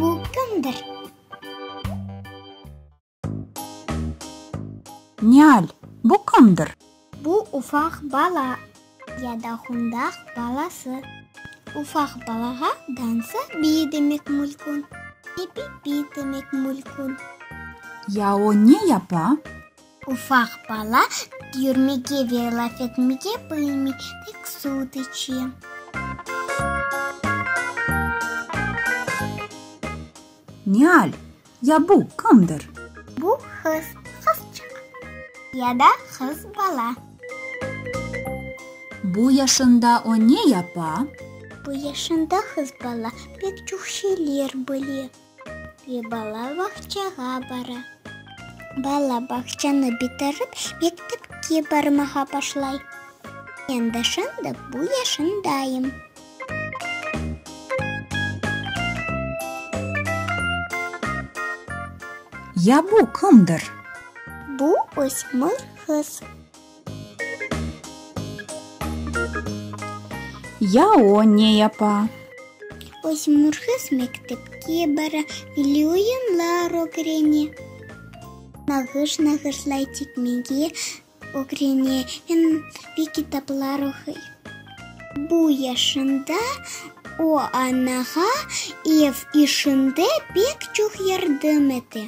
Bu kimdir? Nial, bu kimdir? Bu ufaq bala ya da hundaq balası. Ufaq balağa dansa biy demek mülkün, epi-pi demek mülkün. Ya o ne yapa? Ufaq bala yürmege ve laf etmege bilmey, tek süt içe. Nial, ya bu kimdir? Bu qız, qızçıq ya da qız bala. Bu yaşında o ne yapa? Bu yaşında qız bala pek çoq şeyler bile ve bala bağçağa bara. Bala bağçanı bitirip, mektepke barmağa başlay. Men de şimdi bu yaşındayım. Ya bu kimdir? Bu ösmür qız. Ya o ne yapa? Ösmür qız mektepke bara, milliy oyunlar ögrene, nağış nağışlay, tikmege ögrene ve kitaplar oquy. Bu yaşında o, anağa ev işinde pek çoq yardım ete.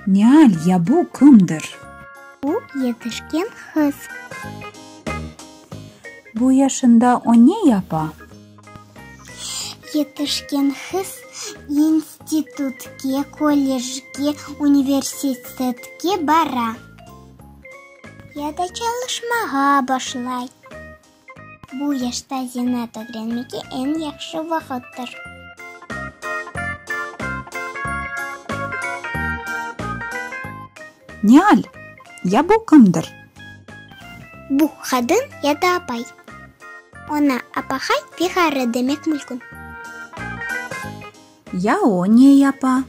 Nial, ya bu kimdir? Bu yetişken qız. Bu yaşında o ne yapa? Yetişken qız institutke, kollecge, universitetke bara ya da çalışmağa başlay. Bu yaşta zenaat ögrenmege eñ yahşı vaqıttır. Nial, ya bu kimdir? Bu qadın ya da apay. Oña apaqay ve ğarı demek mülkün. Ya o ne yapa?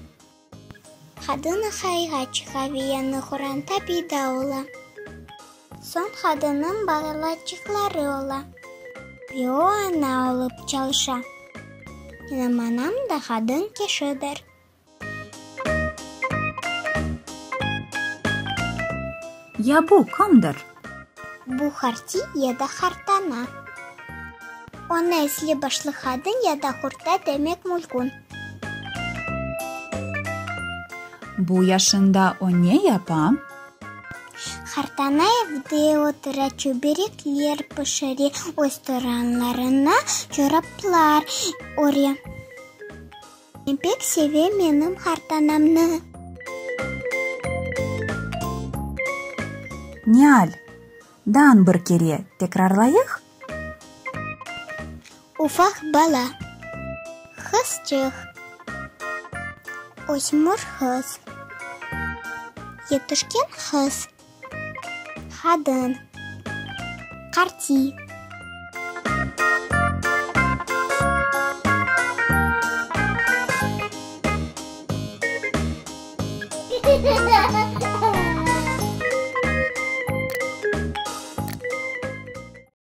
Qadın aqayğa çıqa ve yañı qoranta peyda ola. Soñ qadınnıñ balaçıqları ola ve o ana olıp çalışa. Menim anam da qadın kişidir. Ya bu kimdir? Bu qartiy ya da qartana. Oña esli-başlı qadın ya da hurta demek mülkün. Bu yaşında o ne yapa? Qartana evde otura, çöberekler pişire, öz torunlarına çoraplar öre. Men pek sevem menim qartanamnı. Nial, daa bir kere tekrarlayıq. Ufaq bala. Qızçıq. Ösmür qız. Yetişken qız. Qadın. Qartiy.